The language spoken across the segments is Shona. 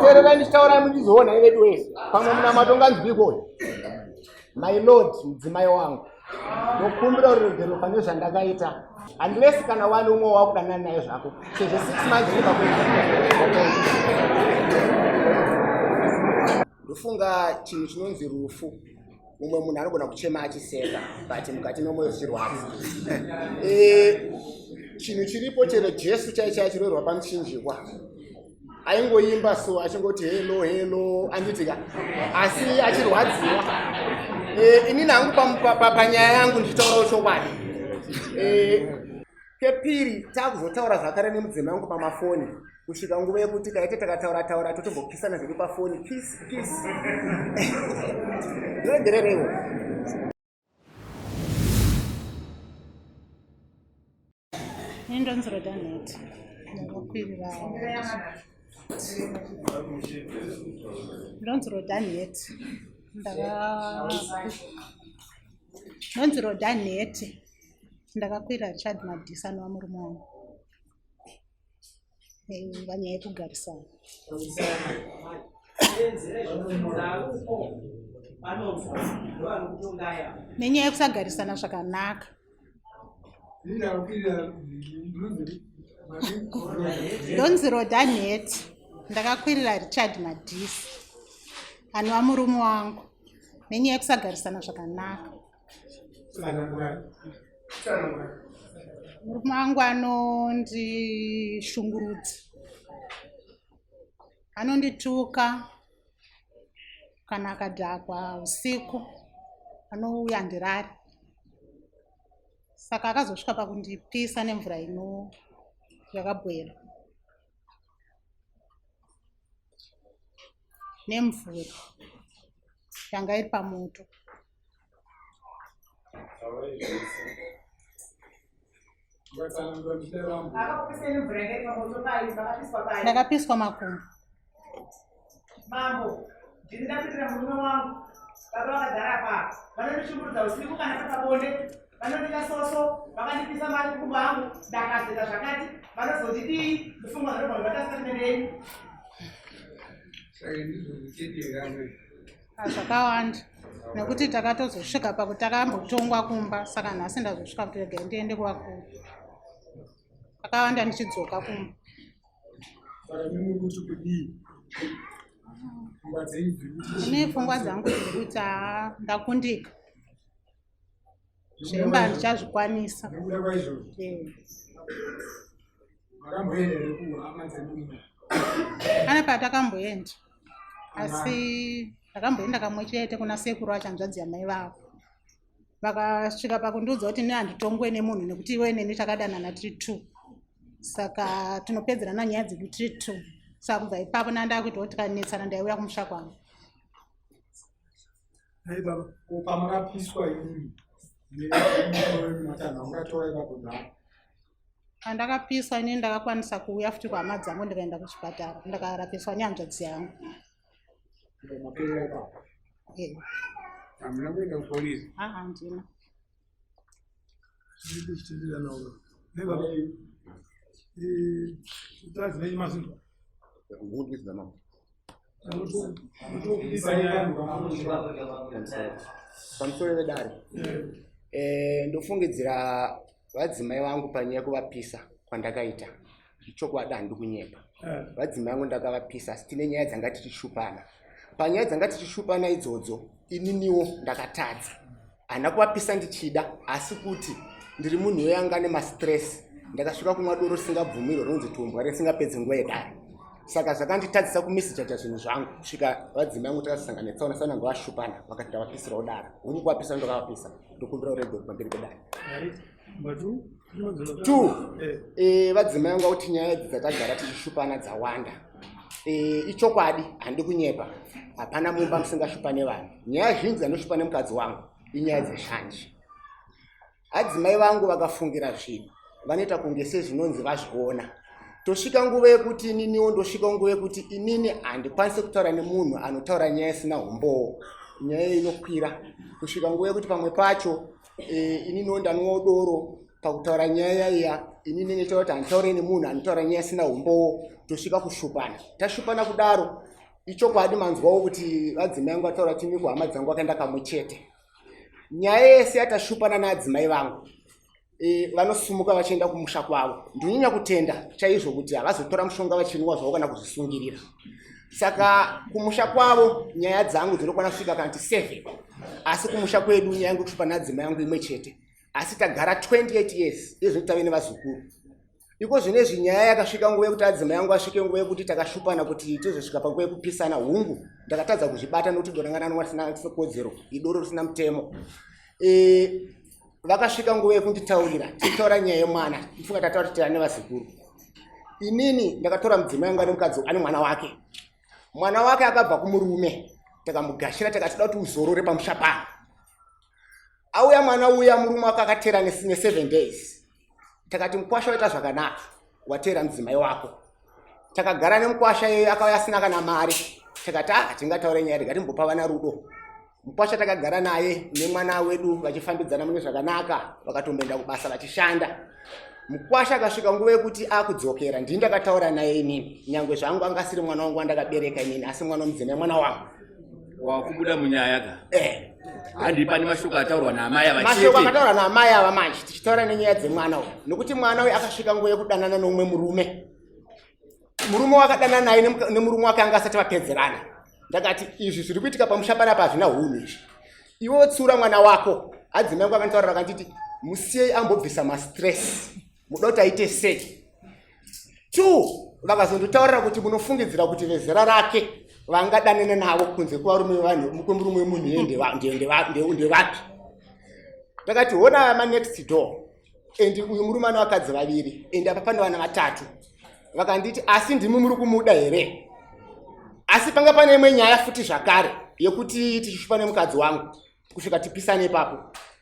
Teererai ndichitaura muchizoona ivedu wese. Pamwe munamato unganzwiko. My lord, mudzimai wangu. Ndokumbira ruregerero pane zvandakaita. Unless kana wani umwe wakudanana naye zvako. Sezvo 6 months kubva Ndofunga chinhu chinonzi rufu. Mumwe munhu anogona kuchema achiseka but mukati memwoyo zvichirwadza. Eh, chinhu chiripo chero Jesu chai chai chiroerwa pamuchinjikwa. Aingoimba so achingoti hello hello anditika asi achirwadziwa. Eh, inini hangu panyaya yangu ndichitaurawo chokwadi. Eh, kepiri takuzotaura zvakare nemudzimai wangu pamafoni kusvika nguva yekuti kaite takataura taura totombokisana zvedu pafoni kiss kiss ndiregerereiwo. Ini ndonzi Roda Nhete, ndakakwirira ndonzi Roda Nhete, ndaka ndonzi Roda Nhete, ndakakwira Richard Madisa anova murume wangu panyaya yekugarisana. Nenyaya yekusagarisana zvakanaka. Ndonzi Roda Nhete, ndakakwirira Richard Madisi anova murume wangu nenyaya yekusagarisana zvakanaka. Murume wangu anondishungurudza, anondituka kana akadhakwa usiku anouya handirare. Saka akazosvika pakundipisa nemvura ino yakabhoilwa nemvura yanga iri pamoto. Ndakapiswa makumbo. Mambo, ndini ndapindira murume wangu. Baba vakagara apa. Vanondishungurudza usiku kana pabonde. Vanondida soso, vakandipisa mari kukumbo angu, ndakazeta zvakati. Vanozondidii? Ndofungwa zvinobva zvakastatement yenyu. Saka ndizvo zvichete here? Ah, zvakawanda nekuti takatozosvika pakuti takambotongwa kumba saka nhasi ndazosvika kuti regai ndiende kuvakuru akawanda ndichidzoka kumba. Ine pfungwa dzangu dziri kuti haa ndakundika zvemba handichazvikwanisa. Pane patakamboenda asi ndakamboenda kamwe chete kuna sekuru vacho hanzvadzi yamai vavo vakasvika pakundiudza kuti ini handitongwe nemunhu nekuti iwe neni takadanana tiri two saka tinopedzerana nyaya dzedu tiri two saka kubva ipapo nandakuitawo tikanetsana ndaiuya kumusha kwangu. Nhai baba, ko pamakapiswa imimi nematanho amukatora ipapo nhapo? Pandakapiswa inini ndakakwanisa kuuya futi kuhama dzangu ndikaenda kuchipatara ndakarapiswa nehanzvadzi yangu. Maperera ipapo? Eh. Hamuna kuenda kupolisi? Ah, handina. Pamusoro vedare, eh, ndofungidzira vadzimai vangu panyaya yekuvapisa kwandakaita ichokwadi handi kunyepa eh. Vadzimai vangu ndakavapisa asi tine nyaya dzanga tichishupana. Panyaya dzanga tichishupana idzodzo ininiwo ndakatadza, handina kuvapisa ndichida asi kuti ndiri munhu yoyanga nemastress. Ndakasvika kumwa doro risingabvumirwe rinonzi tumbwa risingapedzi nguva yedare, saka zvakanditadzisa kumisijaja zvinhu zvangu kusvika vadzimai vangu takasangana netsaona sana ngavashupana vakati ndavapisirawo dara hungu kuvapisa ndokavapisa. Ndokumbira uregwe pamberi pedare. Two, eh, vadzimai vangu vakuti nyaya idzi dzatagara tichishupana dzawanda. Eh, ichokwadi handi kunyepa, hapana mumba musingashupane vanhu. Nyaya zhinji dzandoshupa nemukadzi wangu inyaya dzeshanje. Adzimai vangu vakafungira zvinhu vanoita kunge sezvinonzi vazviona. Tosvika nguva yekuti ininiwo ndosvika nguva yekuti inini handikwanise kutaura nemunhu anotaura nyaya isina umbowo. Nyaya inokwira kusvika nguva yekuti pamwe pacho e, ininiwo ndanwawo doro pakutaura nyaya iya. Ini ndinenge taura kuti handitaure nemunhu anotaura nyaya isina umbowo, tosvika kushupana. Tashupana kudaro, ichokwadi manzwawo kuti vadzimai vangu vataura kuti ini kuhama dzangu vakaenda kamwe chete. Nyaya yese yatashupana naadzimai vangu vanosumuka vachienda kumusha kwavo. Ndinonyanya kutenda chaizvo kuti havazotora mushonga vachinwa zvavo kana kuzvisungirira. Saka kumusha kwavo nyaya dzangu dzinokwana kusvika kana kuti 7, asi kumusha kwedu nyaya yangu kushupa nadzimai yangu imwe chete. Asi tagara 28 years izvo tave nevazukuru. Iko zvinezvi nyaya yakasvika nguva yekuti adzimai angu asvike nguva yekuti takashupana kuti tozosvika panguva yekupisana. Hungu, ndakatadza kuzvibata nokuti doro ranga ranwa risina kodzero, idoro risina mutemo. Vakasvika nguva yekunditaurira, tichitaura nyaya yemwana, tifunga tataura kuti tane vazukuru. Inini ndakatora mudzimai wangu ane mukadzi ane mwana wake. Mwana wake akabva kumurume, takamugashira takati toda kuti uzorore pamusha pano. Auya mwana uya, murume wake akatera ne7 days. Takati mukwasha waita zvakanaka, watera mudzimai wako. Takagara nemukwasha iyoyo, akauya asina kana mari. Takati ah, hatingataure nyaya, ngatimbopa vana rudo. Mukwasha takagara naye nemwana wedu vachifambidzana mune zvakanaka, vakatomboenda kubasa vachishanda. Mukwasha akasvika nguva yekuti akudzokera, ndini ndakataura naye inini, nyangwe zvangu anga asiri mwana wangu wandakabereka inini, asi mwana wemudzimai mwana wangu. Wakubuda munyaya ka? Handi pane mashoko ataurwa naamai ava chete. Mashoko akataurwa naamai ava manje, tichitaura nenyaya dzemwana uyu, nokuti mwana uyu akasvika nguva yekudanana neumwe murume. Murume wakadanana naye nemurume wake anga asati vapedzerana. Ndakati izvi zviri kuitika pamusha panapa hazvina hunhu izvi. Iwe wotsiura mwana wako. Adzimai angu akanditaurira akanditi musiyei ambobvisa mastress, muda kuti aite sei? 2 vakazonditaurira kuti munofungidzira kuti vezera rake vangadanana navo kunze kwevarume vanhu kwemurume wemunhu iye ndevapi. Ndakati hona manext door, and uyu murume ane vakadzi vaviri, and apa pane vana vatatu. Vakanditi asi ndimi muri kumuda here? Asi panga pane imwe nyaya futi zvakare yekuti tichishupa nemukadzi wangu kusvika tipisane ipapo.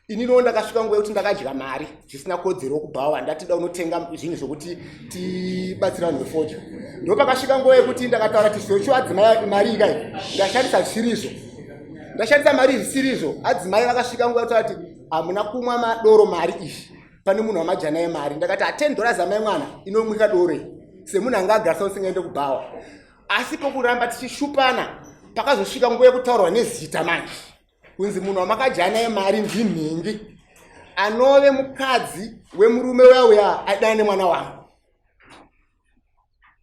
Ininiwo ndakasvika nguva yekuti ndakadya mari zvisina kodzero kubhawa, ndatida unotenga zvinhu zvokuti tibatsira vanhu vefodya. Ndo pakasvika nguva yekuti ndakataura kuti zvocho adzimai mari ikai ndashandisa zvisirizvo, ndashandisa mari zvisirizvo. Adzimai vakasvika nguva yekutaura kuti hamuna kumwa madoro mari izvi, pane munhu wamajana emari. Ndakati a $10 amai mwana inomwika doro iyi, semunhu anga agarisa usingaende kubhawa. Asi pokuramba tichishupana pakazosvika nguva yekutaurwa nezita manje, kunzi munhu wamakajana emari ndinhingi, anove mukadzi wemurume uya uya aidana nemwana wangu.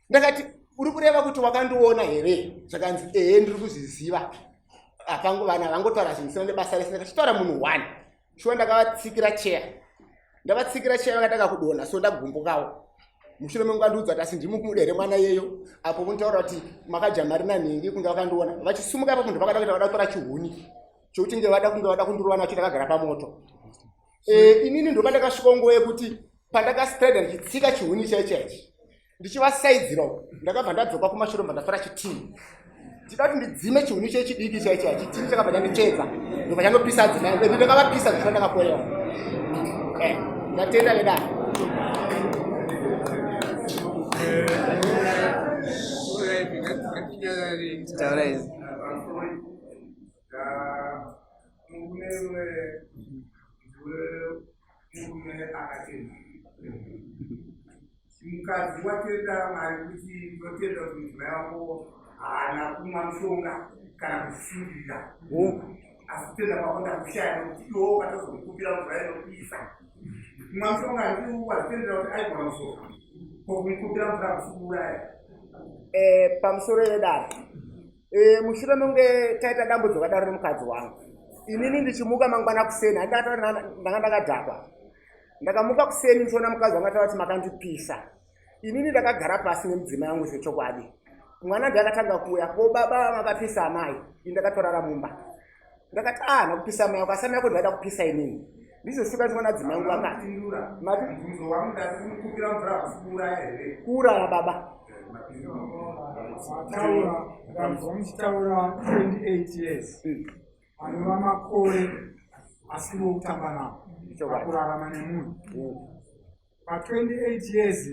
Ndakati uri kureva kuti wakandiona here? Zvakanzi ehe, ndiri kuzviziva. Apangu vana vangotaura zvinhu zvisina nebasa rese. Ndakachitaura munhu one shuwa, ndakavatsikira cheya, ndavatsikira cheya vakatanga kudonha, so ndagumbukawo. Mushure mengu andiudza kuti asi ndimi kumuda here mwana iyeyo? Apo kunitaura kuti makadya mari nanhingi kunge vakandiona vachisumuka ipapo, ndovakada kuita vada kutora chihuni chokuti nge vada kunge vada kundirova nacho ndakagara pamoto. Inini ndopa ndakasvika nguva yekuti pandakaspreda ndichitsika chihuni chaicho ichi ndichivasaidzira uko, ndakabva ndadzoka kumashure, mbva ndatora chitini ndida kuti ndidzime chihuni chechidiki chaicho. Chitini chakabva chanditsvedza, ndobva chandopisa adzimai angu, ende ndakavapisa zvisva ndakakorewa. Ndatenda vedare. Taura izvi. Murume akatenda, mukadzi watenda Mwari kuti ndinotenda kuti mudzimai wangu haana kumwa mushonga kana kuzvisungirira, asi kutenda kwako ndakushaya nokuti iwo ukatozomukumbira mvura inopisa. Kumwa mushonga ndi wazvitendera kuti aigona kusoka, ko kumukumbira mvura hakusi kuuraya? Pamusoro yedare, mushure mekunge taita dambudziko kadaro nemukadzi wangu, inini ndichimuka mangwana kuseni, handakataura ndanga ndakadhakwa. Ndakamuka kuseni ndichiona mukadzi wangu ataura kuti makandipisa. Inini ndakagara pasi nemudzimai wangu zvechokwadi. Mwana ndiye akatanga kuuya, ko baba makapisa amai? Ini ndakatorara mumba. Ndakati ah, nakupisa amai wako, asi amai wako ndaida kupisa inini. Ndizosvika ndichiona adzimai angu vakati Pindura. Mati? Mubvunzo wangu ndati kumukumbira mvura hakusi kuuraya here? Kuuraya baba. Mataura, ndanzwa muchitaura 28 years, anova makore asiri wokutamba nawo Chokwadi. pakurarama nemunhu. Pa28 years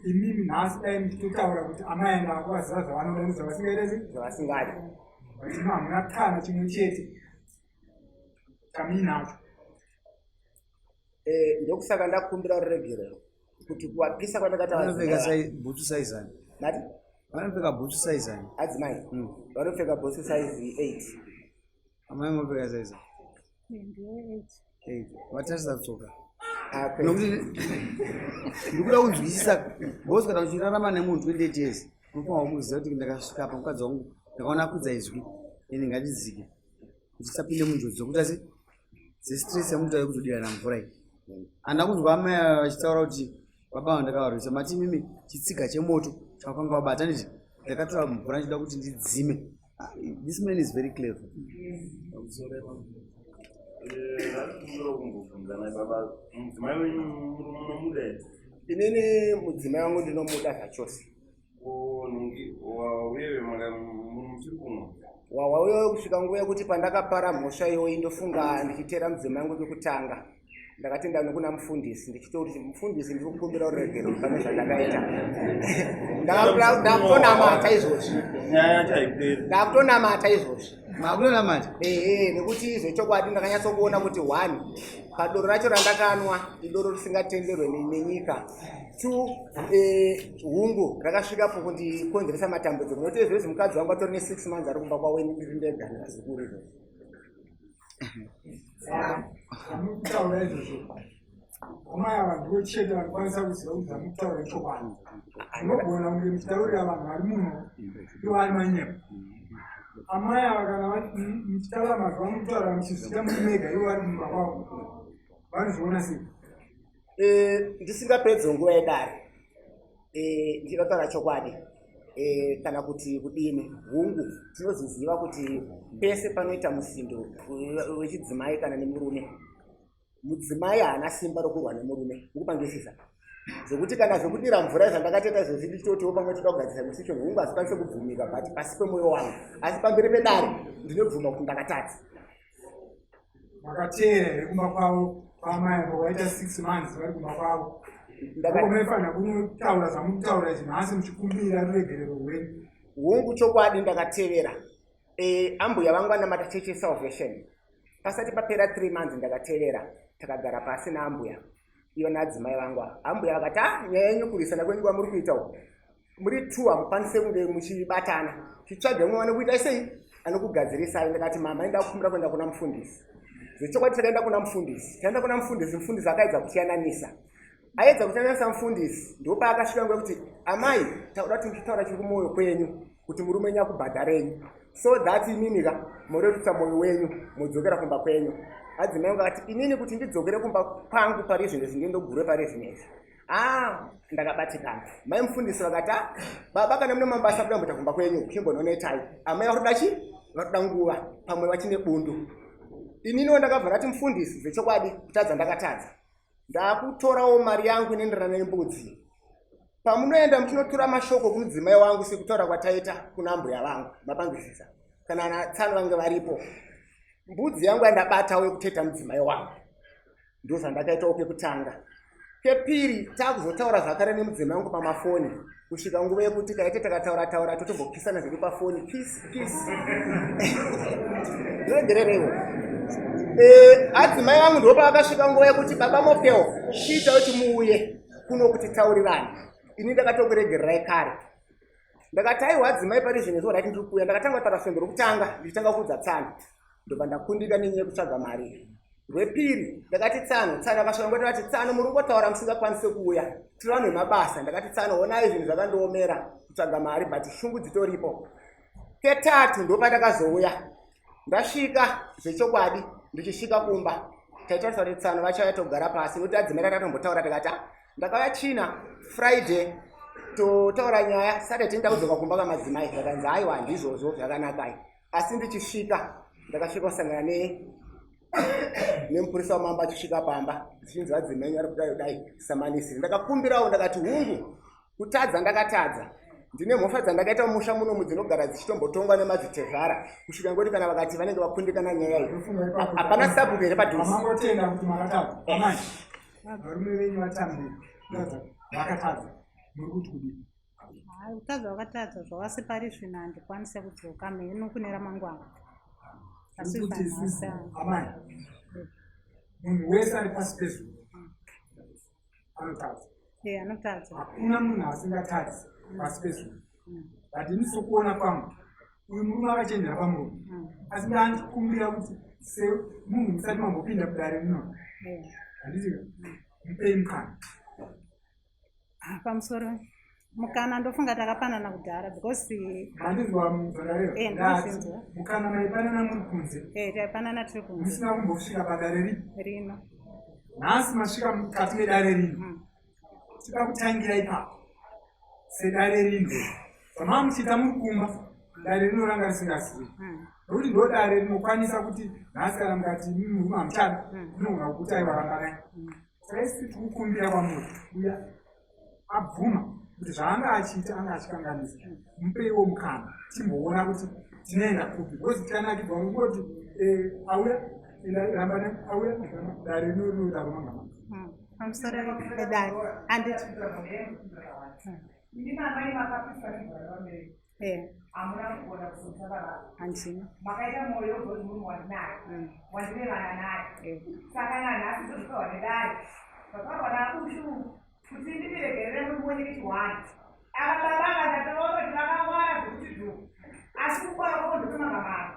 imimi nhasi dai muchitotaura kuti amai anga akuvaziva zvavanoda nezvavasingaita sei? Zvavasingadi. But imi hamuna kana chimwe chete chamuinacho. Ndokusaka ndakumbira ruregerero. Kuti kuwapisa kwandakaita Vanopfeka vadzimai bhutsu size ani? Mati? Vanopfeka bhutsu size ani? Adzimai vanopfeka bhutsu size 8. Amai munopfeka size ani? Ndiyo 8. 8. Vatarisa tsoka. Ah, kwete. Nokuti ndikuda kunzwisisa because kana uchirarama nemunhu 28 years unofanirwa kuziva kuti ndakasvika apa mukadzi wangu ndakaona akwidza izwi ende ngatidzike kuti tisapinde munjodzi dzekuita se dzestress yamunotaura yekuzodirana mvura iyi. Handina kunzwa amai ava vachitaura kuti baba ava ndakavarwisa mati imimi chitsiga chemoto chawakanga wabata nditi ndakatora mvura ndichida kuti ndidzime. This man is very clever. Mudzimai wenyu munomuda here? Inini mudzimai wangu ndinomuda zvachose. Uye muchiri kumwa? Wauya kusvika nguva yekuti pandakapara mhosva iyoyi, ndofunga ndichiteera mudzimai wangu kekutanga, ndakatenda nokuna mufundisi ndichitoti, "Mufundisi, ndiri kukumbira ruregero pane zvandakaita." Ndakutonamata izvozvi. Nyaya yacho haiperi. Ndakutonamata izvozvi. Makutonamata? Ehe, nekuti zvechokwadi ndakanyatsokuona kuti one, padoro racho randakanwa idoro risingatenderwe nenyika. Two, hungu rakasvika pokundikonzeresa matambudziko, nokuti izvezvi mukadzi wangu atori ne6 months ari kumba kwavo, ini ndiri ndega nevazukuru izvozvo. Zvamukutaura izvozvo, amai ava ndivo chete vanokwanisa kuziva kuti zvamukutaura ichokwadi. Munogona kunge muchitaurira vanhu vari muno ivo ari manyepo. Amai ava kana muchitaura mazwi amukutaura muchizviita muri mega, ivo vari kumba kwavo, vanozviona sei? Ndisingapedzi nguva yedare, ndinotaura chokwadi, kana kuti kudini, hungu tinoziziva kuti pese panoita musindo wechidzimai kana nemurume, mudzimai haana simba rokurwa nemurume. Ukupangisisa zvokuti kana zvekudira mvura zvandakatoita izvozvi ndichitotiwo pamwe toda kugadzirisa musisho, hungu hazvikwanise kubvumika, but pasi pemwoyo wangu, asi pamberi pedare ndinobvuma kuti ndakatadza. Makateera here kumba kwavo kwaamai avo vaita 6 months vari kumba kwavo? Maifanira kunotaura zvamukutaura izvi nhasi muchikumbira ruregerero rwenyu. Hungu, chokwadi ndakatevera. Ambuya vangu vanamata Church yeSalvation. Pasati papera 3 months ndakatevera, takagara pasi naambuya iyo naadzimai vangu ava. Ambuya vakati, "A, nyaya yenyu, kurwisana kwenyu kwamuri kuita uku muri two, hamukwanise kunge muchibatana. Chitsvage mumwe anokuita sei, anokugadzirisai." Ndakati, "Mama, enda kukumbira kuenda kuna mufundisi." Zvechokwadi takaenda kuna mufundisi. Taenda kuna mufundisi, mufundisi akaedza kutiyananisa. Aedza kutiyananisa mufundisi, ndopaakasvika nguva yekuti, "Amai, tauda kuti muchitaura chiri kumwoyo kwenyu kuti murume wenyu akubhadharenyu, so that imini ka murerutsa mwoyo wenyu, mudzokera kumba kwenyu." Adzimai vangu akati, "Inini kuti ndidzokere kumba kwangu pari zvinezvi, ndendogure pari zvinezvi, ah, ndakabatikana." Mai mufundisi vakati, "Ah, baba, kana mune mabasa kuda kumboita kumba kwenyu, chimbononetai. Amai vakutoda chi vakutoda nguva, pamwe vachine bundu." Ininiwo ndakabva ndati, "Mufundisi, zvechokwadi kutadza ndakatadza. Ndakutorawo mari yangu inoenderana nembudzi. Pamunoenda muchinotora mashoko kumudzimai wangu sekutaura kwataita kuna mbuya vangu, mapangisisa, kana natsano vange varipo, mbudzi yangu yandabatawo yekuteta mudzimai wangu." Ndo zvandakaitawo kekutanga. Kepiri taakuzotaura zvakare nemudzimai wangu pamafoni kusvika nguva yekuti kaite takataura taura, totombokisana zvedu pafoni, kiss kiss, ndiregerereiwo. Adzimai vangu ndo pavakasvika nguva yekuti, "Baba Mopeo, chiita kuti muuye kuno kuti taurirane. Ini ndakatokuregererai kare." Ndakati, "Aiwa adzimai, pari zvinhu izvo rati ndiri kuuya." Ndakatanga kutaura svondo rokutanga, ndichitanga kuudza tsano, ndobva ndakundika nenyaya yekutsvaga mari. Rwepiri ndakati, "Tsano." Tsano akasvika ngoti vati, "Tsano, muri kungotaura musingakwanisi kuuya, tiri vanhu vemabasa." Ndakati, "Tsano, honai zvinhu zvakandiomera kutsvaga mari, but shungu dzitoripo." Ketatu ndopandakazouya. Ndasvika zvechokwadi, ndichisvika kumba taitarisa kuti tsano vachauya togara pasi, nokuti adzimai tatatombotaura tikati, "Ah, ndakauya China, Friday totaura nyaya, Saturday tinoda kudzoka kumba kwamadzimai." Zvakanzi, "Aiwa, handizvozvo zvakanakai." Asi ndichisvika ndakasvika kusangana nemupurisa wamambo achisvika pamba, zvichinzi vadzimai vari kudai dai samanisiri. Ndakakumbirawo, ndakati, "Hungu, kutadza ndakatadza, ndine mhosva dzandakaita mumusha munomu dzinogara dzichitombotongwa nemadzitezvara kusvika ngoti kana vakati vanenge vakundikana nyaya iyi." Hapana sabhuku here padhuze? Mamangotenda kuti makatadza, amai, varume venyu vatambira kutadza vakatadza, muri kuti kudii? Hayi, kutadza vakatadza zvavasi, pari zvino handikwanise kudzoka, mheno kune ramangwana, asi Kuti zvanhasi isusu, amai, munhu wese ari pasi pezuva anotadza. Eh, anotadza. Hakuna munhu asingatadzi pasi pezuva. But ini sokuona kwangu uyu murume akachenjera pamurume. Asi ndandikumbira kuti semunhu musati mambopinda mudare rino. Handiti ka? Mupei mukana. Ah, pamusoro mukana ndofunga takapanana kudhara because Mandinzwa zvakareva. Eh, ndinozvinzwa. Mukana maipanana muri kunze. Eh, taipanana tiri kunze. Musina kumbosvika padare rino. Rino. Nhasi masvika mukati medare rino. Tinoda kutangira ipapo sedare rino. Zvamava muchiita muri kumba dare rino ranga risingazivi. Nokuti ndo dare rinokwanisa kuti nhasi kana mukati murume hamuchada rinogona kukuti aiwa rambanai. Saka isu tiri kukumbira kwamuri uya abvuma kuti zvaanga achiita anga achikanganisa mupeiwo mukana timboona kuti tinoenda kupi because tikanakidzwa nokungoti eh, auya enda rambanai auya dare rino rinodaro manga manga. Pamusoro pedare handiti Imi mamai makapiswa nemvura vabereki. Eh. Hamuna kugona kuzodza baba. Handina. Makaita mwoyo webvunzi munhu wandinaye. Wandine vana naye. Saka nanhasi ndozvitaurwa nedare. Zvataurwa naBushu kuti ndimiregerere muoneke chiwani. Ava baba ava ndatovaona kuti vakangwara zvekuti dhu. Asi kungwara kwavo ndekwemanga manga.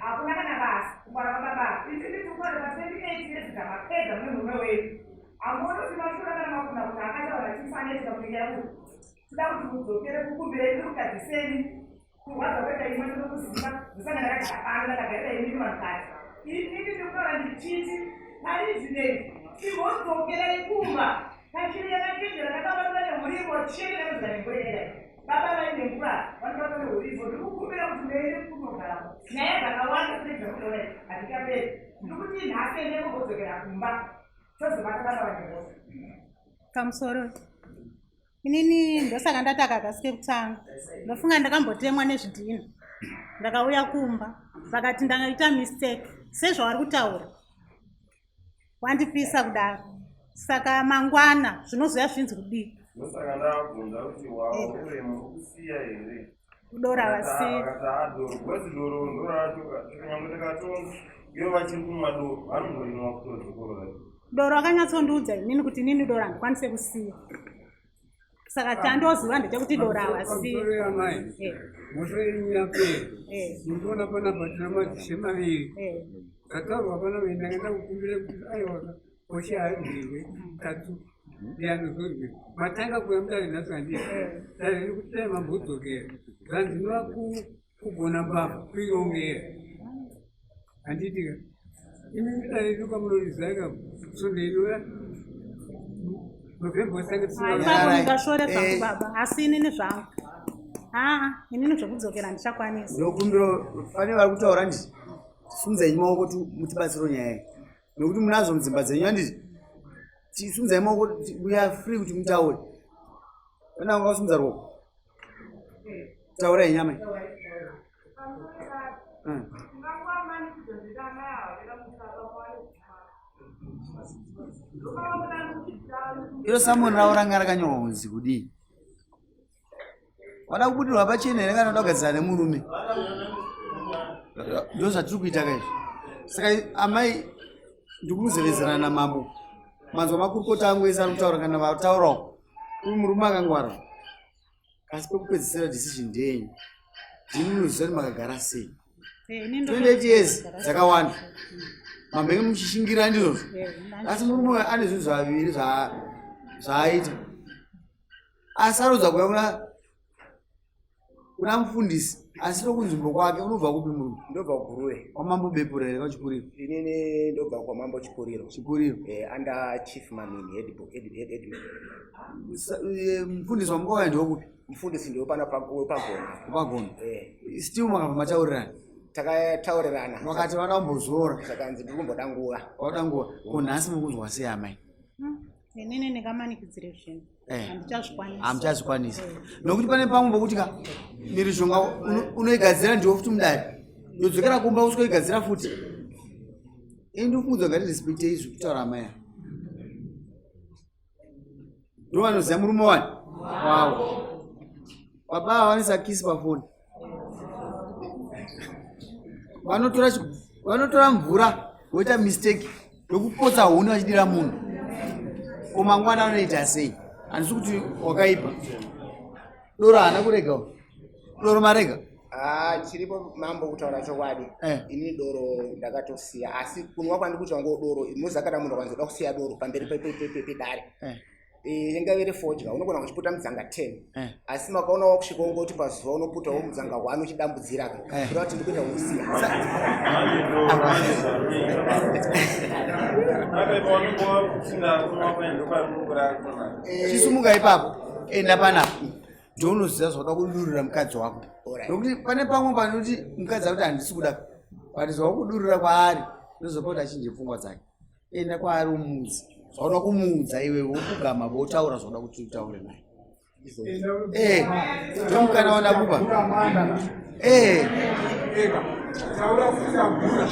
Hakuna kana basa kungwara kwababa ava. Isi nditi kungwara pa 28 years dzamapedza mune murume wenyu. Hamuoni kuti mashura kana makuna kuti akataura chifanetsa kunyaya kuti toda kuti mudzokere kukumbire ndikugadziseni kurwadza kweta imwe ndinokuziva ndosanga ndakagara pano ndakagarira imini vanhukadzi inini ndikutaura ndichiti pari zvinei imbodzokerai kumba kachiri yakachenjera kakabatwa neurivo chete kanoziva nemvura yakadai baba vaine mvura vanobatwa neurivo ndikukumbira kuti muende kunogara nyaya dzakawanda kune dzakudora hadzichaperi ndikuti nhasi ende kumbodzokera kumba tozobata baba vane mhosva. Pamusoro inini ndosaka ndati akakasi kekutanga ndofunga ndakambotemwa nezvidhina ndakauya kumba vakati ndakaita mistake sezvavari kutaura wandipisa kudaro saka mangwana zvinozouya zvinzi kudii. Ndosaka ndabvunza kuti waure muri kusiya here? Doro havasiyi. Vakati haa doro because doro ndoracho kunyangwe tikatonga ivo vachiri kumwa doro vanongorinwa kutodzokorora. Doro akanyatsondiudza inini kuti inini doro handikwanise kusiya. Saka chandoziva ndechekuti doro havasiyi. Pamusoro yamai, mhosva yenyu yapera. Murikuona panapa tina madzishe maviri. Zvataurwa panapa ini ndanga ndakukumbira kuti aiwa oshe arwirwe tatu ndianozorwe. Matanga kuuya mudare nhasi handii. Dare riri kuti dai mambodzokera. Zvanzi kugona mbavha kuirongera. Handiti ka? Imi dare rino kwamunoriziva ka svondo inouya November watange Ipapo ndingashore zvangu baba asi inini zvangu haa inini zvekudzokera handichakwanisi. Ndokumbira pane vari kutaura handiti simudzai maoko kuti mutibatsire nyaya iyi nekuti munazvo mudzimba dzenyu handiti simudzai maoko we are free kuti mutaure pane vanga vasimudza ruoko taurai nyama Iro samoni ravo ranga rakanyorwa kunzi kudii? Wada kubudirwa pachena here kana uda kugadzira nemurume? Ndo zvatiri kuita kaizvi. Saka amai ndikumuzevezerana namambo. Manzwa makurukota angu ese ari kutaura kana vataurawo. Uyu murume akangwara. Asi pekupedzisira decision ndeyenyu. Ndimi munoziva kuti makagara sei. 28 years dzakawanda. Mambenge muchishingira ndizvozvo. Asi murume uyu ane zvinhu zvaviri zvaaita. Asarudza kuuya kuna kuna mufundisi asi nokunzvimbo kwake unobva kupi murume? Ndobva kuGuruve. Kwamambo Bepura here kwaChipuriro? Inini ndobva kwamambo Chipuriro. Chipuriro. Under Chief Mamini head head head. Mufundisi wamukauya ndewekupi? Mufundisi ndewepano wepagona. Wepagona. Still makabva mataurirana? Takataurirana. Vakati vada kumbozorora. Zvakanzi ndiri kumboda nguva. Wada nguva. Ko nhasi muri kunzwa sei amai? Inini ndingamanikidzire zvinhu. Handichazvikwanisi. Hamuchazvikwanisi. Nokuti pane pamwe pokuti ka mhirizhonga unoigadzira ndiwo futi mudare. Yodzokera kumba usikoigadzira futi. Ini ndikuudza ngati respecte izvi kutaura amai ava. Ndovanoziva murume wani wavo. Baba ava vanoisa kisi pafoni. Vanotora vanotora mvura voita mistake yokupotsa huni vachidira munhu. Ko mangwana vanoita sei? Handisi kuti wakaipa. Doro haana kurega. Doro marega. Ah, chiripo mambo kutaura chokwadi Eh. ini doro ndakatosiya asi kunwa kwandiri kuita ngo doro muzakada munhu akanzoda kusiya doro pamberi pedare Eh. Eh, ingave iri fodya unogona kuchiputa mudzanga 10 Eh. asi makaona wakusvika ungoti pazuva unoputawo mudzanga 1 uchidambudzira ka Eh. kureva kuti ndikuita kusiya Chisumuka ipapo. Enda panapa. Ndounoziva zvauda kudurura mukadzi wako. Alright. Nokuti pane pamwe panoti mukadzi akuti handisi kuda. But zvawakudurura kwaari ndozopa kuti achinje pfungwa dzake. Enda kwaari umuudze. Zvauda kumuudza iwe wopfugama votaura zvauda kuti utaure naye. Eh, ndomukana wandakupa. Eh. Ega, taura kuti agura.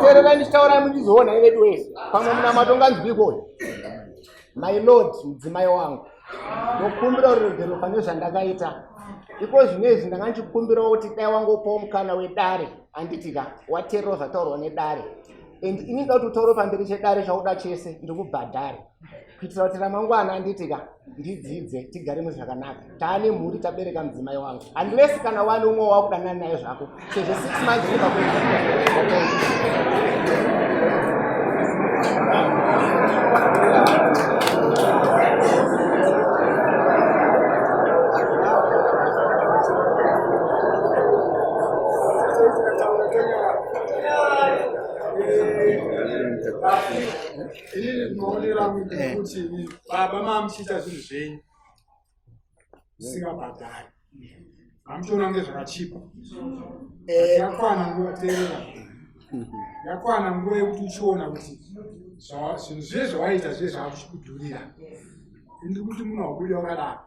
Teererai ndichitaura mundizoona ivedu wese pamwe muna matonganzwiko my lord mudzimai wangu ndokumbira ruregerero pane zvandakaita iko zvinezvi ndanga ndichikumbirawo kuti dai wangopawo mukana wedare handitika wateererawo zvataurwa nedare and ini ndoda kuti utaure pamberi chedare chauda chese ndikubhadhare kuitira kuti ramangwana handitika ndidzidze tigare muzvakanaka taane mhuri tabereka mudzimai wangu unless kana wani umwe wakudanana naye zvako sezvo six months kubva Inini maonero angu ndekuti baba mamuchiita zvinhu zvenyu zvisingabhadhari hamuchiona kunge zvakachipa yakwana nguva teerera yakwana nguva yekuti uchiona kuti zvinhu zviye zvawaita zviye zvakuchikudhurira ndiri kuti munhu wabuda wakadaro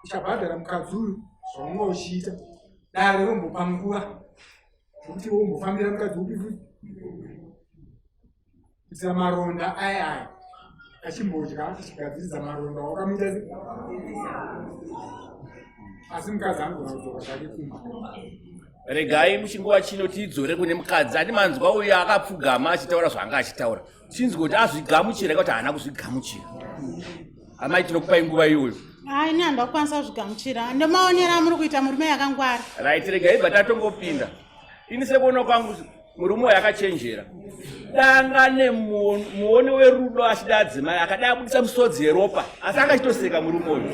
uchabhadhara mukadzi uyu zvaunga uchiita dare rombopa nguva yekuti wombofambira mukadzi upi futi kuitira maronda aya aya achimbodya achigadziridza maronda wakamuita se asi mukadzi anogona kudzoka zvake kumba Regai muchinguva chino tiidzore kune mukadzi ati manzwa uyo akapfugama achitaura zvaanga achitaura chinzwe kuti azvigamuchira kuti haana kuzvigamuchira. Amai tinokupai nguva iyoyo. Hai, ini handida kukwanisa kuzvigamuchira. Ndomaonero amuri kuita murume yakangwara. Right, regai ibva tatongopinda. Ini sekuona kwangu murume uyu akachenjera. Danga nemuoni werudo achida adzimai akada abudisa misodzi yeropa asi akachitoseka murume uyu.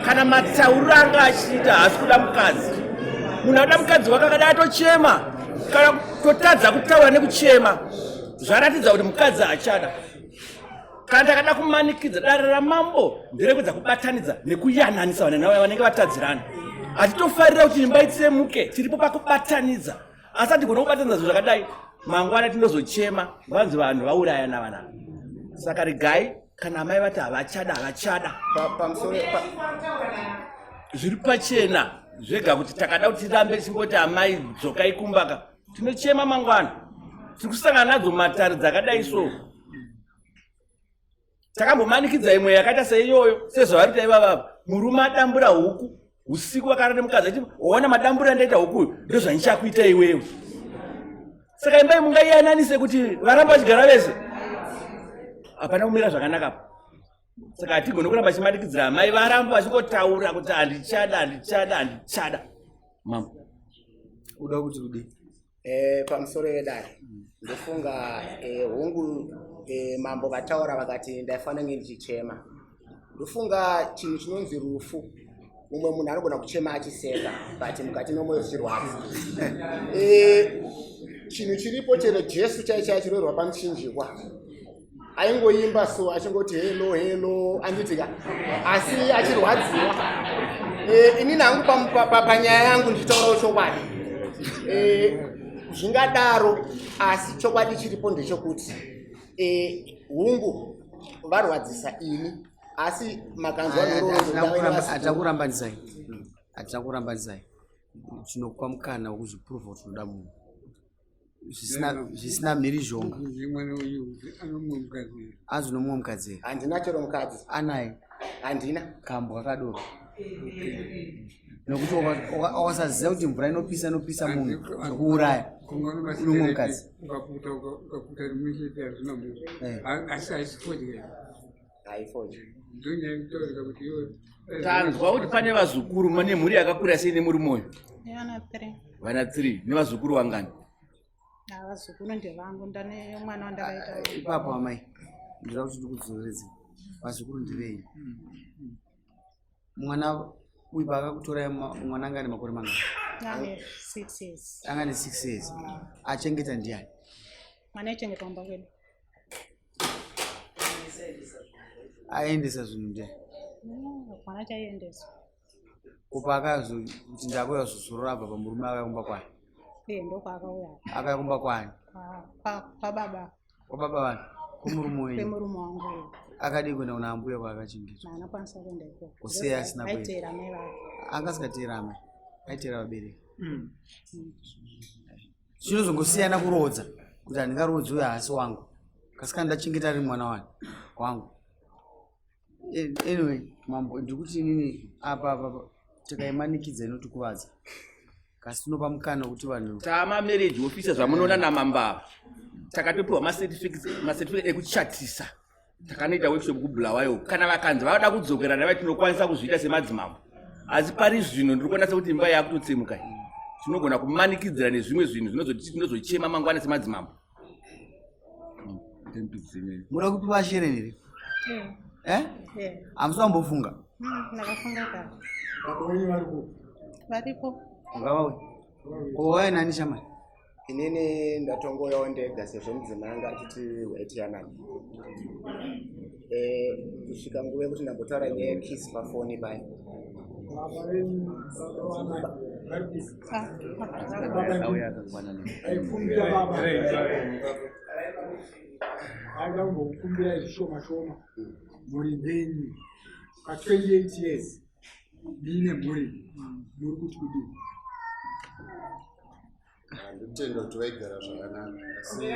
Kana matauriro anga achiita haasi kuda mukadzi. Munhu anoda mukadzi wake akada atochema kana kutotadza kutaura nekuchema zvaratidza kuti mukadzi haachada. Kana takada kumanikidza dare ramambo nderekuedza kubatanidza nekuyananisa vanhu navo vanenge vatadzirana. Hatitofarira kuti imba itsemuke, tiripo pakubatanidza. Asi hatigone kubatanidza zvinhu zvakadai, mangwana tinozochema vanzi vanhu vaurayana vana. Saka regai kana amai vati havachada, havachada. Pamusoro Zviri pachena zvega kuti takada kuti tirambe tichingoti amai dzokai kumbaka, tinochema mangwana. Tiri kusangana nadzo matare dzakadai so. Takambomanikidza imwe yakaita seiyoyo sezvavari kuita ivavava. Murume adambura huku usiku vakarara nemukadzi achiti waona madambura andaita huku uyu ndozvandichakuita iwewe. Saka imba iyi mungaiyananise kuti varamba vachigara vese? Hapana kumira zvakanaka apa. Saka hatigoni kuramba chimanikidzira amai varamba vachingotaura kuti handichada, handichada, handichada. Mama, uda kuti kudii? Pamusoro vedare ndofunga hongu mambo vataura vakati ndaifanira kunge ndichichema. Ndofunga chinhu chinonzi rufu, mumwe munhu anogona kuchema achiseka but mukati memwoyo zvichirwadza. Chinhu chiripo chero Jesu chai chai chiroerwa pamuchinjikwa aingoimba so achingoti helo helo anditika asi achirwadziwa. Inini hangu panyaya yangu ndichitaurawo chokwadi. Zvingadaro asi chokwadi chiripo ndechekuti hungu varwadzisa ini asi makanzwa nhoroondo. Hatakurambanisai, hatakurambanisai. Tinokupa mukana wekuzviprova kuti unoda munhu zvisina mhirizhonga. Anzi nomumwe mukadzi here? Handina chero mukadzi. Anaye? Handina. Kambwa kadoro. Nekuti ukasaziva kuti mvura inopisa inopisa munhu zvekuuraya unomwe mukadzi. Ukaputa ukaputa rimwe chete hazvina munhu. Eh. Asi haisi fodya. Haifodya. Ndonyaya yekutaurika kuti iwe tanzwa kuti pane vazukuru mane mhuri yakakura sei nemurume uyu? Vana 3. Vana 3 nevazukuru vangani? Vazukuru ndevangu ndane mwana wandakaita. Ah, ipapo amai ndinoda kuti ndikudzoreredze vazukuru ndivei mwana uyu paakakutorai mwana anga ane makore mangani? Ane 6 years. Anga ane 6 years. Achengeta ndiani? Mwana aichengetwa kumba kwedu. Aendesa zvinhu ndiani? Mwana chaiendesa. Kupa akazokuti ndakuya kuzozorora abva pamurume akauya kumba kwani? Eh, ndokwaakauya. Akauya kumba kwani? Kwababa. Kwababa vanhu? Kwemurume wenyu? Kwemurume wangu. Akadii kuenda kuna ambuya kwaakachengetwa? Haana kukwanisa kuenda ikoko. Kusiya asina kuenda. Aiteera amai vake. Anga asingateera amai. Aiteera vabereki. Chinozongosiyana kuroodza kuti handingaroodzi uyo haasi wangu. Kasi kana ndachengeta ari mwana wani wangu. Anyway, mambo ndikuti inini apa apa tikaimanikidza inotikuvadza. Kasi tinopa mukana wekuti vanhu tama marriage officer zvamunoona namambava takatopiwa macertificate ekuchatisa takanoita workshop kubulawayo kana vakanzi vanoda kudzokera nava tinokwanisa kuzviita semadzimambo asi pari zvino ndiri kuona sekuti imba yakutotsemuka iyi tinogona kumanikidzira nezvimwe zvinhu zvinozoti tinozochema mangwana semadzimambo Muda kupiwa shereni here? Eh? Hamusi wambofunga? Ndakafunga kare. Baba wenyu vari kupi? Varipo. Ngavauye. Ko wauya nani shamwari? Inini ndatongoyawo ndega sezvo mudzimai anga achiti waitiyanani. Eh, kusvika nguva yekuti ndambotaura nyaya yekiss pafoni paya. Baba venyu, baba vamai vari kupi? Auya akakwana ne. Aikumbira baba. Aida kumbokukumbira zvishoma shoma mhuri dzenyu pa 28 years muine mhuri muri kuti kudii? Ndinotenda kuti vaigara zvakanaka asi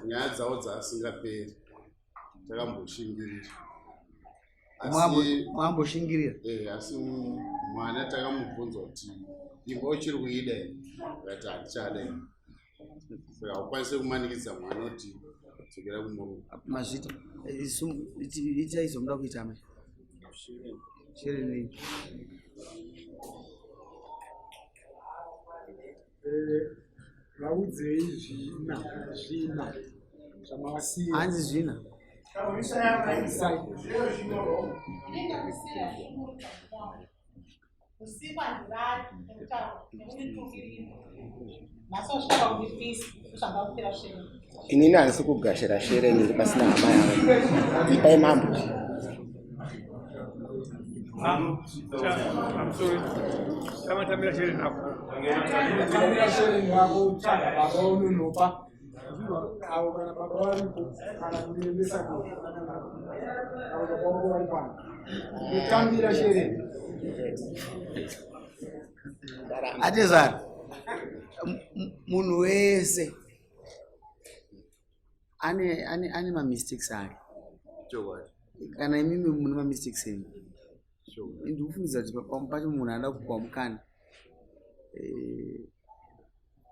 nyaya dzavo dzaasingaperi takamboshingirira. Mwamboshingirira? Eh, asi mwana takamubvunza kuti imba uchiri kuida here? Akati handichada ini. Saka haukwanisi kumanikidza mwana kuti dzokera kumurume. Mazvita. Itai zvamuda kuita amai. Shereni. Vaudzei zvina zvina zvamavasiya. Hanzi zvina. Usiku handirari nekutaura nekunditukirira. Nhasi wasvika kundipisa zvanga kupira shereni. Inini handisi kugashira shereni iri pasina hama yangu. Ipai mambo. Tamatambira shereni rako. Tambira shereni rako tsvaga baba unonopa. Avo kana baba varipo kana kundiendesa ko. Avo baba vangu vari pano. Kutambira shereni. Atezvara. Munhu wese ane ane ane mamistakes ake. Chokwadi. Kana imimi mune mamistakes enyu. Ndikufungidzira kuti pamwe pacho munhu anoda kupiwa mukana. Eh,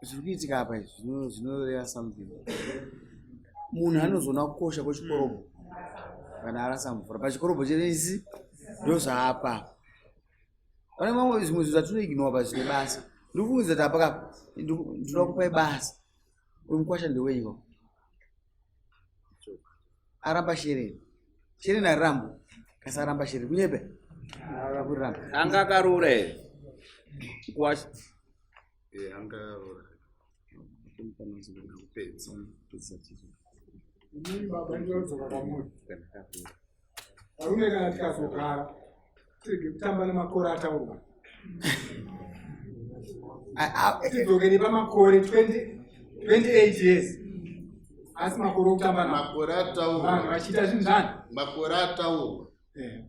zviri kuitika apa izvi zvinoreva something. Munhu anozoona kukosha kwechikorobho kana arasa mvura pachikorobho chenesi ndozvaapa. Pane mamwe zvimwe zvinhu zvatinoignora pa zvine basa. Ndikufungidzira kuti apa kapa ndinoda kupai basa. Uyu mukwasha ndeweiko? Aramba shereni. Shereni arirambo. Kasi aramba shereni. Kunyepe? Kuramba. Anga akaroora here? Mukwasha. Eh, anga akaroora. Kupedza. Inini baba ndinodzoka kwamuri. Varume kana tikazogara tirege kutamba nemakore ataurwa. Tidzokere pamakore 28 years. Asi makore okutamba nawo. Makore ataurwa. Vanhu vachiita zvinhu zvani. Makore ataurwa. Eh.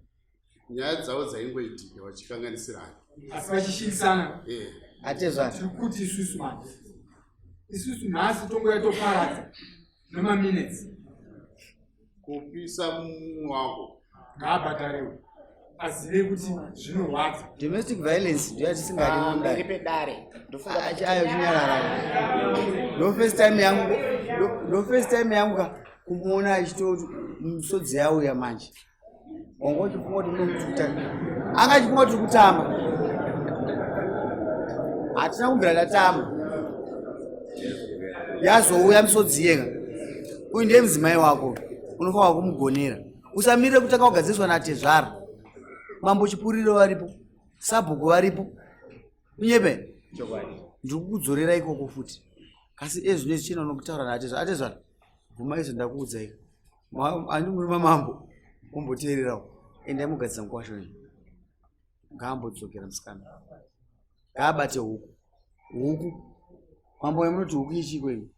Nyaya dzavo dzaingoitika vachikanganisirana. Asi vachishingisana. Eh. Atezvara. Tiri kuti isusu manje. Isusu nhasi tongoya toparadza nemaminutes. Kupisa mumwe wako. Ngaabhadharewo. azive kuti zvinorwadza. Domestic violence ndiyo yatisingadi Pamberi pedare ndofunga ayo chinyarara. Ndo first time yangu, ndo first time yangu ka kumuona achitoti misodzi yauya manje. Wanga uchifunga kuti munomututa. Anga achifunga kuti kutamba. Hatina kubvira tatamba. Yazouya misodzi yega. Uyu ndiye mudzimai wako. Unofanira kumugonera. Usamirire kutanga kugadziriswa natezvara. Mambo Chipuriro varipo. Sabhuku varipo. Unyepe? Chokwadi. Ndiri kukudzorera ikoko futi. Kasi ezvino izvi chino nokutaura natezvara. Atezvara. Bvuma izvo ndakuudzai. Ani muri mamambo. Mumboteererawo. Endai mugadzisa mukwasha wenyu. Ngaambodzokera musikana. Ngaabate huku. Huku. Mambo yamunoti huku ichiko imi.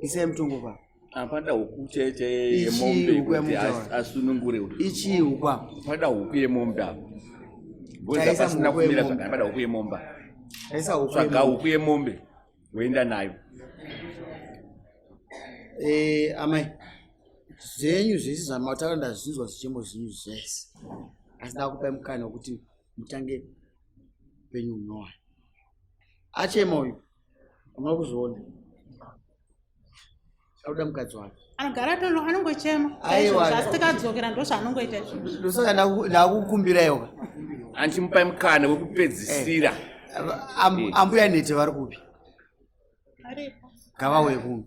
Isai mutongo pa. Apana huku chete yemombe kuti asunungure. Ichi huku apa. Pada huku yemombe apa. Ngozi pasina kumira zvakanaka pada huku yemombe. Taisa huku. Tsvaga huku yemombe woenda nayo. Eh, amai zvenyu zvese zvamataura ndazvinzwa zvichembo zvenyu zvese asi ndakupai mukana wekuti mutange upenyu hunyowani achema uyu hamuna kuzviona akuda mukadzi wake anogara tono anongochema Aiwa. asi tikadzokera ndozvaanongoita izvozvo ndosaka ndakukumbiraiwo andichimupai mukana wekupedzisira ambuya nete vari kupi aripo ngavauye kuno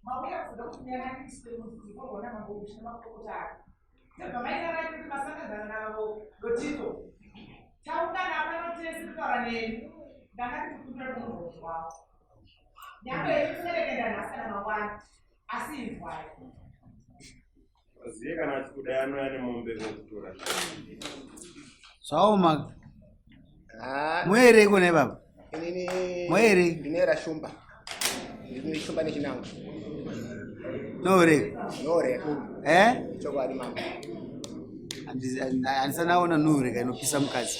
Mauya kuzoda kuti muyananise mudzikogona mambo ushe nemakurukota ake. Ndabva maita right kuti masangadzana navo Lotito. Taungana pano tese kutaura neni. Ndanga ndikukumbira kuti munhu wavo. Nyangwe yenyu munorekenda nhasi kana mangwana. Asi inzwai. Aziye kana achikuda anouya nemombe vokutora. Zvaoma. Muere kune baba. Inini Muere. Ndinoera shumba. Ndine shumba nechinango. Noore. Noore. Eh? Chokwadi mama. Handisanaona noore kainopisa mukadzi.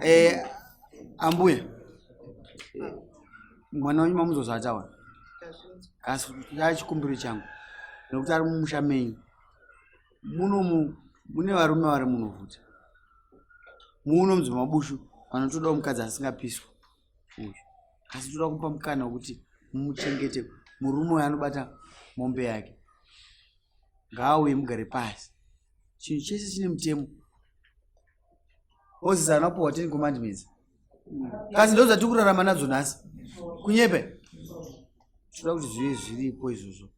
Eh, ambuya. Mwana wenyu mamuzozva ataura. Kasi chikumbiro changu nekuti ari mumusha menyu. Munomu mune varume vari muno futi. Muno mudzimba mabushu vanotodawo mukadzi asingapiswi uyu. Asi toda kumupa mukana wekuti mumuchengete murume uyu anobata mombe yake. Ngaauye mugare pasi. Chinhu chese chine mutemo. Moses anopuwa 10 commandments. Kasi ndo zvatiri kurarama nadzo nhasi. Kunyepe. Toda kuti zvive zviripo izvozvo.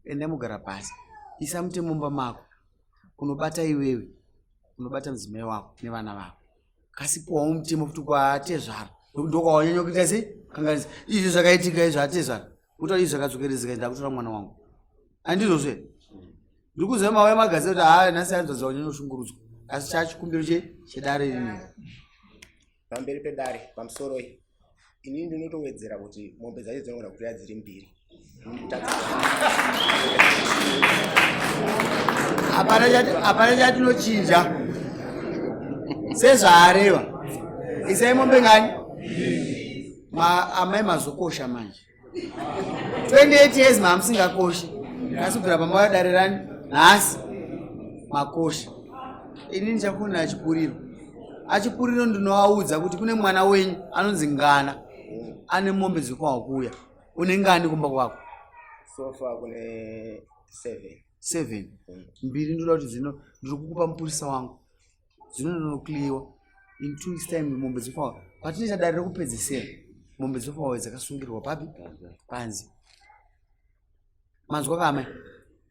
Enda mugara pasi. Isa mutemo mumba mako. Unobata iwewe. Unobata mudzimai wako nevana vako. Kasi puwawo mutemo futi kwaatezvara. Ndokwawanyanya kuita sei? Kanganisa. Izvi zvakaitika izvi atezvara. Kutaura izvi zvakadzokeredzeka ndakutora mwana wangu. Handizvozvo here? Ndiri kuziva mauya magazeti kuti haa nhasi hanzvadzi wanyanya kushungurudzwa. Asi chachikumbiro chedare rineri. Pamberi pedare pamusoro iyi. Inini ndinotowedzera kuti mombe dzacho dzinogona kuuya dziri mbiri. Hapana chatinochinja sezvaareva. Isai mombe ngani? Amai mazokosha manje. 28 years maamusingakoshi. Asi kubvira pamauya dare rani nhasi makosha. Ini ndichafonera achipuriro. Achipuriro ndinoaudza kuti kune mwana wenyu anonzi Ngana ane mombe dzekwawo kuuya. Une ngani kumba kwako? So far kune 7. 7. Mbiri ndoda kuti dzino ndiri kukupa mupurisa wangu. Dzinonokliwa in 2 weeks time mombe dzekwawo. Patinoita dare rekupedzisira mombe dzekwawo dzakasungirwa papi? Panze. Manzwa ka amai?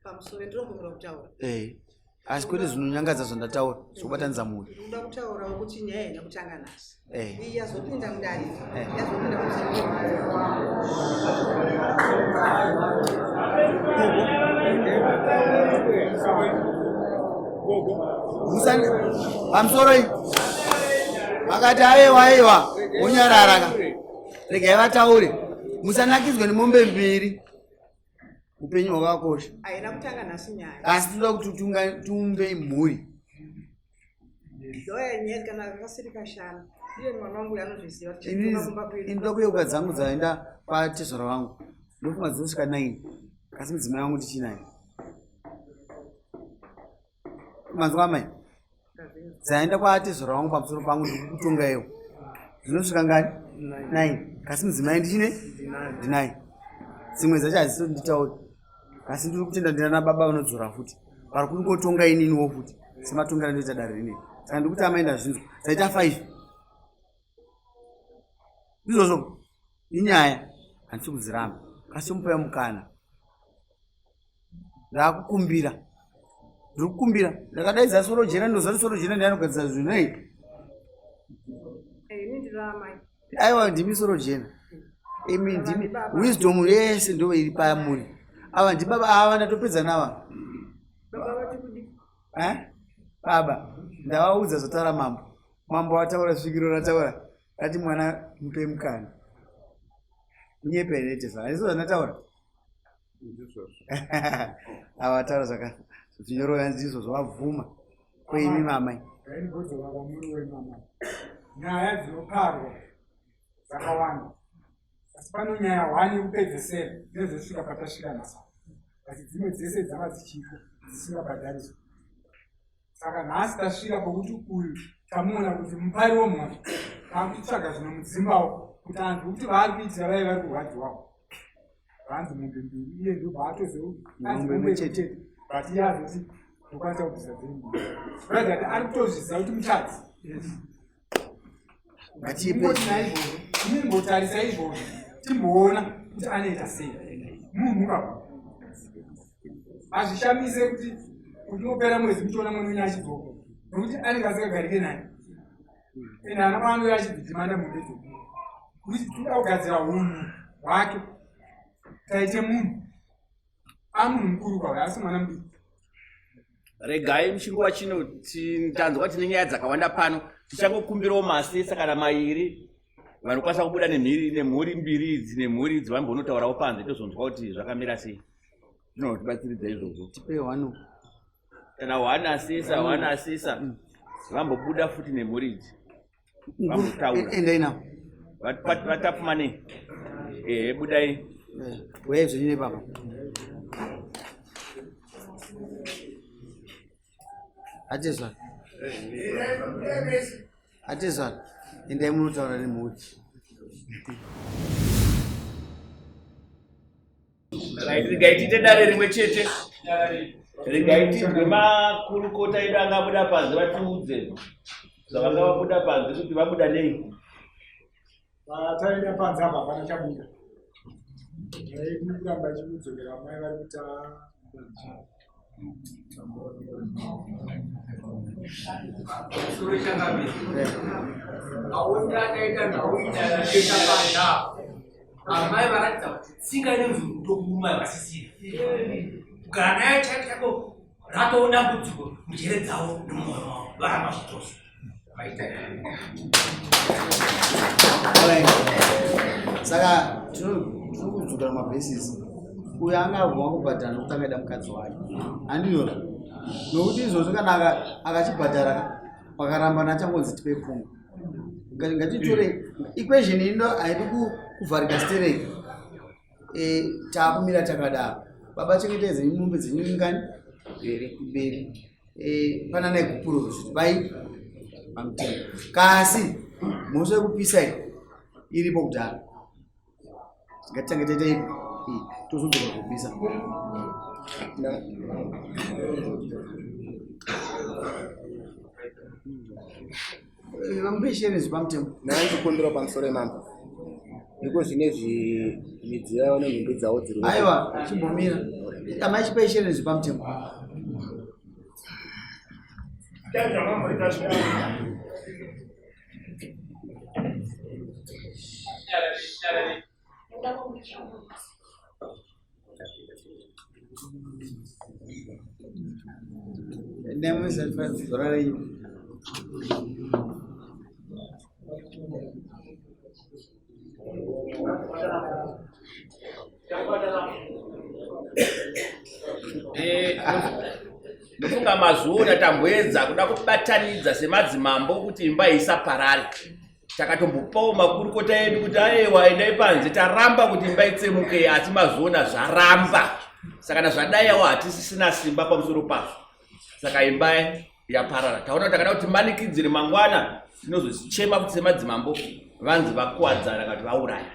Pamusoro ndinokumbira kutaura. Eh. Asi kwete zvinonyangadza zvandataura zvokubatanidza mhuri. Ndinoda kutaurawo kuti nyaya haina kutanga nhasi. Eh. Iyi yazopinda mudare. Eh. Yazopinda mudare. Pamusoro iyi. Vakati aiwa aiwa wonyarara ka. Regai vataure. Musanakidzwe nemombe mbiri. Upenyu hwakakosha. Haina kutanga nhasi nyaya. Asi tinoda kuti tiumbe mhuri. Ndoya nyaya kana kasiri kashanu. Iye mwana wangu anozviziva kuti Ini tinoda kumba kwedu. ndoda kuyeuka dzangu dzaenda kwatezvara vangu. Ndofunga dzinosvika 9 asi mudzimai wangu ndichinaye. Manzwa amai? Dzaenda kwaatezvara wangu pamusoro pangu ndikukutonga iwo. Dzinosvika ngani? 9. Kasi mudzimai ndichine? Ndinaye. Dzimwe dzacho hadzisoti nditaure. Kasi ndiri kutenda ndina baba vanodzora futi. Vari kungotonga ininiwo futi. Sematongero andoita dare rineri. Saka ndikuti amai ndazvinzwa. Dzaita 5. Izvozvo inyaya handisi kudziramba. Kasi mupeya mukana. Ndakukumbira. Ndiri kukumbira. Ndakadaidza soro jena ndoziva kuti soro jena ndiye anogadzira zvinhu nei. Aiwa ndimi soro jena. Imi ndimi wisdom yese ndo iri pamuri. Ava ndibaba ava ndatopedza nava. Eh? Baba, ndavaudza zvataura mambo. Mambo ataura svikiro rataura. Rati mwana mupe mukana. Kunyepa here tezvara? Handizvo zvandataura. Ava vataura zvaka zvinyorova ndizvo zvavabvuma. Ko imi mamai. Ndaingodzoka kwamuri wemama. Nyaya dzinoparwa dzakawanda. Asi pano nyaya hwani yekupedzesera inozosvika patasvika nhasi. Asi dzimwe dzese dzanga dzichipo dzisingabhadhariswi. Saka nhasi tasvika pokuti uyu tamuona kuti mupari wemhosva akutsvaga zvinomudzimbawo kuti anzwe kuti vaari kuitira vaye vari kurwadziwawo. Vanzi mombe mbiri iye ndobva atozoombe chete but iye azoti ndokwanisa kubvisa dziri mbiri. Kuratidza kuti ari kutozviziva kuti mutadzi. Ngatiipe imbotarisa izvozvo timboona kuti anoita sei munhu ka hazvishamise kuti kuti unopera mwedzi muchiona mwana wenyu achidzoka nokuti anenge asikagarike naye ende ana paanouya achidhimanda mombe idzodzo kuti tinoda kugadzira unhu hwake taite munhu amunhu mukuru kwawe asi mwana mudiki Regai muchinguva chino tanzwa tine nyaya dzakawanda pano tichangokumbirawo masesa kana mairi vanokwanisa kubuda nemhiri nemhuri mbiri idzi nemhuri idzi vambonotaurawo panze tozonzwa kuti zvakamira sei zvinotibatsiridza izvozvo tipe one kana one asesa one asesa vambobuda futi nemhuri idzi vambotaura endai navo vatapfumanei ehe budai uyai zvenyu nepapa atezvara atezvara endai munotaura nemhuri Right, regai tiite dare rimwe chete. Regai tinzwe makurukota edu anga abuda panze vatiudze zvavanga vabuda panze kuti vabuda nei. Pataenda panze apa hapana chabuda. Yaidi kuramba ichikudzokera mai vari kuta Amai varatidza kuti tsinga inonzi rudo kumai vasisiri kugara naye chaiko chaiko ratoo dambudziko mujere dzavo nemumwoyo mavo varamba zvitose vaita Saka tiri kudzokera mabhesisi uyo anga abvuma kubhadhara nokuti angaida mukadzi wake handizvozvo nokuti izvozvo kana akachibhadhara pakarambana achangonzi tipe pfuma ngatitore equation ino haidi kuvharika stereki e, taakumira takadaro baba chengetai dzenyu mombe dzenyu ingani mberi e, panana igupuro zviti bai pamutemo kasi mhosva yekupisa iyi iripo kudhara ngatitange taita ipi tozodzoka kupisa vamupesherezi pamutemo ndandikumbira pamusoro yemambo iko zvinezvi midziyo yavo nenhumbi dzavo dziri aiwa chimbomira amai chipesherezi pamutemo Ndaimusa renyu. Eh, ndofunga mazviona tamboedza kuda kubatanidza semadzimambo kuti imba isaparare. Takatombopawo makurukota edu kuti aiwa endai panze, taramba kuti imba itsemuke, asi mazviona zvaramba. Saka kana zvadaiwo hatisisina simba pamusoro pazvo, saka imba yaparara. Taona kuti takada kuti manikidzire mangwana tinozochema kuti semadzimambo vanzi vakuwadzana kana kuti vauraya.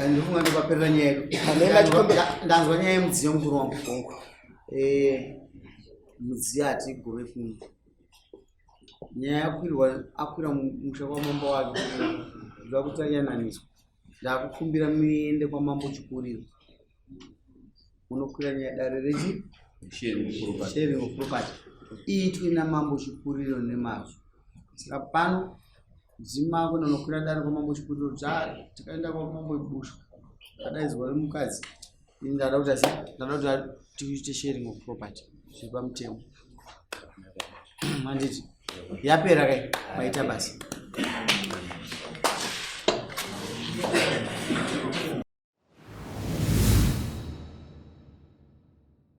Ndofunga ndopaperera nyaya yedu. Ndanzwa nyaya yemudziyo mukuru wangu. Eh, mudziyo hatigove kuno. Nyaya yakwirwa akwira musha kwamambo wake zva kuti ayananiswa. Ndakukumbira muende kwamambo Chikuriro. Munokwira nyaya dare rechi sharing of property iitwe namambo Chikuriro nemazvo. Saka pano dzima kunonokwira dare kwamambo Chikuriro takaenda kwamambo Bushu akadaidzwa nemukadzi. Ini ndada kuti asi ndada kuti tiite sharing of property zviri pamutemo. Handiti yapera kai maita basa.